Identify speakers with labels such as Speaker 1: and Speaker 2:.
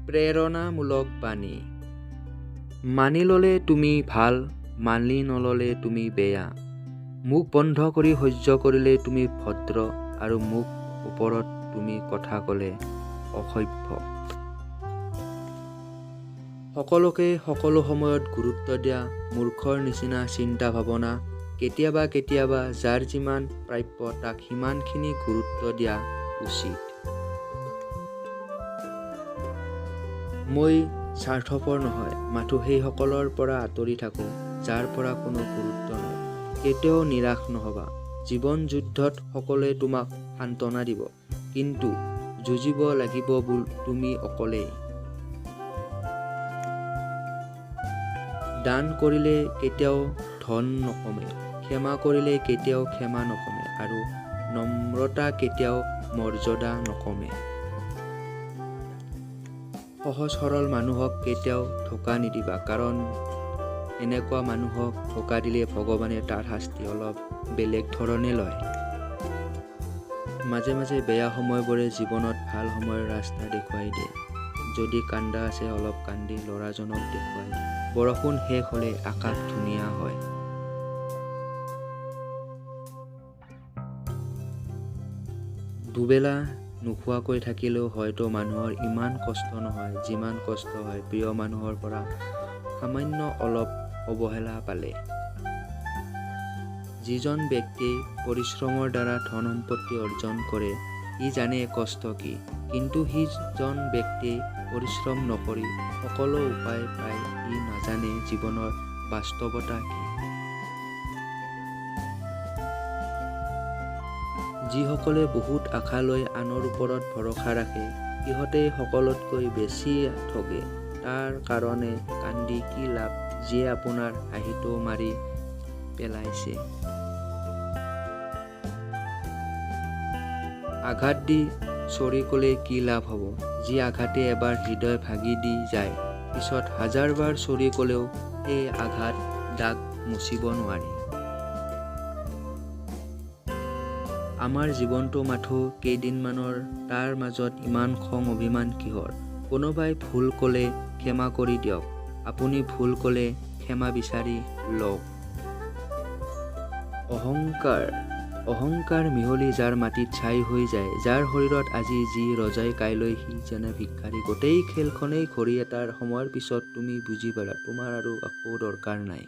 Speaker 1: প্ৰেৰণামূলক বাণী। মানি ল'লে তুমি ভাল, মানি নল'লে তুমি বেয়া। মুখ বন্ধ কৰি সহ্য কৰিলে তুমি ভদ্ৰ আৰু মুখ ওপৰত তুমি কথা ক'লে অসভ্য। সকলোকে সকলো সময়ত গুৰুত্ব দিয়া মূৰ্খৰ নিচিনা চিন্তা ভাৱনা। কেতিয়াবা কেতিয়াবা যাৰ যিমান প্ৰাপ্য তাক সিমানখিনি গুৰুত্ব দিয়া উচিত। মই স্বাৰ্থপৰ নহয়, মাথোঁ সেইসকলৰ পৰা আঁতৰি থাকোঁ যাৰ পৰা কোনো গুৰুত্ব নাই। কেতিয়াও নিৰাশ নহ'বা। জীৱন যুদ্ধত সকলোৱে তোমাক সান্তনা দিব, কিন্তু যুঁজিব লাগিব তুমি অকলেই। দান কৰিলে কেতিয়াও ধন নকমে, ক্ষমা কৰিলে কেতিয়াও ক্ষমা নকমে আৰু নম্ৰতা কেতিয়াও মৰ্যাদা নকমে। সহজ সৰল মানুহক কেতিয়াও ধোকা নিদিবা, কাৰণ এনেকুৱা মানুহক ধোকা দিলে ভগৱানে তাৰ শাস্তি অলপ বেলেগ ধৰণে লয়। মাজে মাজে বেয়া সময়বোৰে জীৱনত ভাল সময়ৰ ৰাস্তা দেখুৱাই দিয়ে। যদি কান্দা আছে অলপ কান্দি ল'ৰাজনক দেখুৱাই। বৰষুণ শেষ হ'লে আকাশ ধুনীয়া হয়। দুবেলা নোখোৱাকৈ থাকিলেও হয়তো মানুহৰ ইমান কষ্ট নহয় যিমান কষ্ট হয় প্ৰিয় মানুহৰ পৰা সামান্য অলপ অৱহেলা পালে। যিজন ব্যক্তিয়ে পৰিশ্ৰমৰ দ্বাৰা ধন সম্পত্তি অৰ্জন কৰে সি জানে কষ্ট কি, কিন্তু সিজন ব্যক্তিয়ে পৰিশ্ৰম নকৰি সকলো উপায় পায় সি নাজানে জীৱনৰ বাস্তৱতা কি। যিসকলে বহুত আশা লৈ আনৰ ওপৰত ভৰসা ৰাখে সিহঁতেই সকলোতকৈ বেছি ঠগে। তাৰ কাৰণে কান্দি কি লাভ যিয়ে আপোনাৰ হাঁহিটো মাৰি পেলাইছে। আঘাত দি চৰি ক'লে কি লাভ হ'ব, যি আঘাতে এবাৰ হৃদয় ভাগি দি যায় পিছত হাজাৰবাৰ চৰি ক'লেও সেই আঘাত দাগ মুচিব নোৱাৰি। আমাৰ জীৱনটো মাথোঁ কেইদিনমানৰ, তাৰ মাজত ইমান খং অভিমান কিহৰ? কোনোবাই ভুল ক'লে ক্ষমা কৰি দিয়ক, আপুনি ভুল ক'লে ক্ষমা বিচাৰি লওক। অহংকাৰ মিহলি যাৰ মাটিত ছাই হৈ যায়, যাৰ শৰীৰত আজি যি ৰজাই কাইলৈ সি যেন ভিক্ষাৰী। গোটেই খেলখনেই ঘড়ী এটাৰ সময়ৰ পিছত তুমি বুজি পালা তোমাৰ আৰু একো দৰকাৰ নাই।